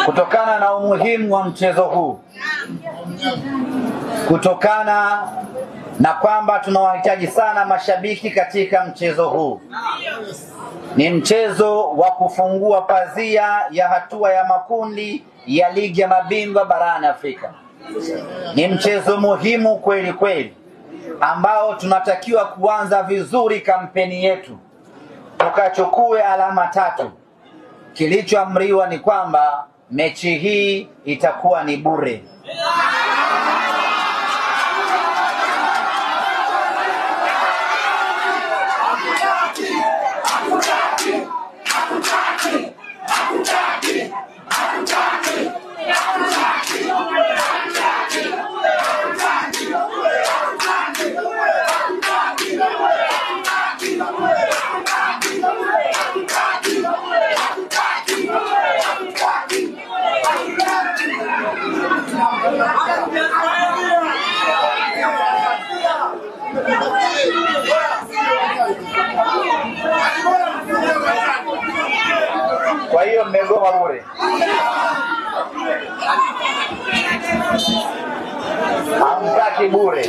Kutokana na umuhimu wa mchezo huu, kutokana na kwamba tunawahitaji sana mashabiki katika mchezo huu, ni mchezo wa kufungua pazia ya hatua ya makundi ya ligi ya mabingwa barani Afrika. Ni mchezo muhimu kweli kweli, ambao tunatakiwa kuanza vizuri kampeni yetu, tukachukue alama 3. Kilichoamriwa ni kwamba mechi hii itakuwa ni bure. Kwa hiyo mmegoma bure. Hamtaki bure.